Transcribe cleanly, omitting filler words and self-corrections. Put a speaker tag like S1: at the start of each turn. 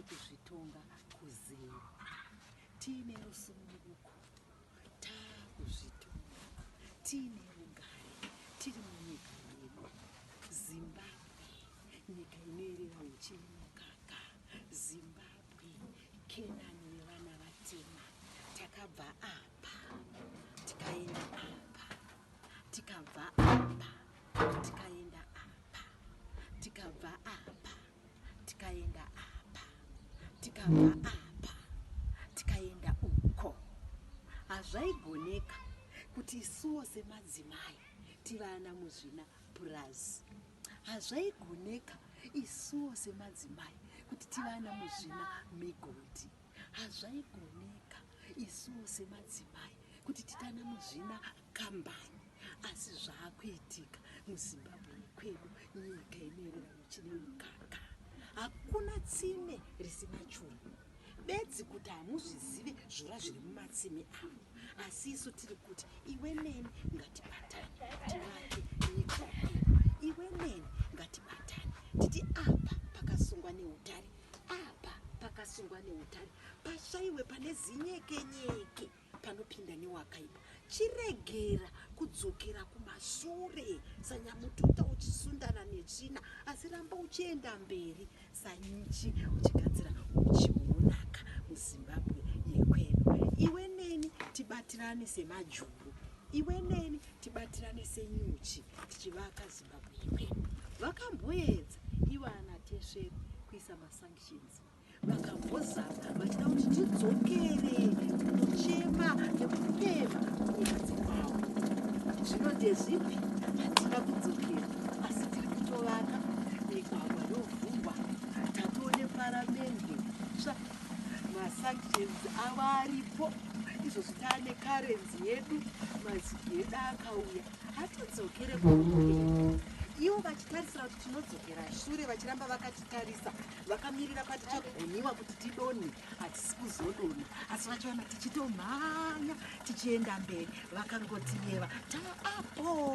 S1: Kuzvitonga kuzere, tiine rusununguko, taakuzvitonga, tiine rugare, tiri munyika yedu Zimbabwe, nyika inoerera uchi nemukaka, Zimbabwe, Kenani yevana vatema. Takabva apa tikaenda apa, tikabva apa tikaenda apa, tikabva apa tikaenda apa, tikabva apa tikaenda uko. Hazvaigoneka kuti isuwo semadzimai tivana muzvina purazi. Hazvaigoneka isuwo semadzimai kuti tivana muzvina migodhi. Hazvaigoneka isuwo semadzimai kuti titana muzvina kambani. Asi zvaakuitika muZimbabwe yekwedu, nyika inoerera uchi nemukaka. Hakuna tsime risina churu, bedzi kuti hamuzvizive zvura zviri mumatsime avo. Asi isu tiri kuti iwe neni ngatibatane tivake nyika yedu. Iwe neni ngatibatane titi apa pakasungwa neutare, apa pakasungwa neutare, pashaiwe pane zinyekenyeke panopinda newakaipa. Chiregera kudzokera kumashure sanyamututa uchisundana netsvina, asi ramba uchienda mberi sanyuchi uchigadzira uchi hunonaka muZimbabwe yekwedu. Iwe neni tibatirane semajuru, iwe neni tibatirane senyuchi tichivaka Zimbabwe yekwedu. Vakamboedza ivo ana Tesveri kuisa masanctions, vakambozama vachida kuti tidzokere kunochema nekupema kunyika dzekwavo. Zvino ndezvipi? Hatina kudzokera, asi tiri kutovaka migwagwa yovhurwa, tatoo neparamende tsva, masanctions ava aripo izvozvi, taane karenzi yedu, mazigi edu akauya. Hatidzokere kumberi. Ivo vachitarisira kuti tinodzokera shure, vachiramba vakatitarisa, vakamirira patichagoniwa kuti tidonhe. Hatisi kuzodonha, asi vachiona tichitomhanya tichienda mberi, vakangotiyeva taapo.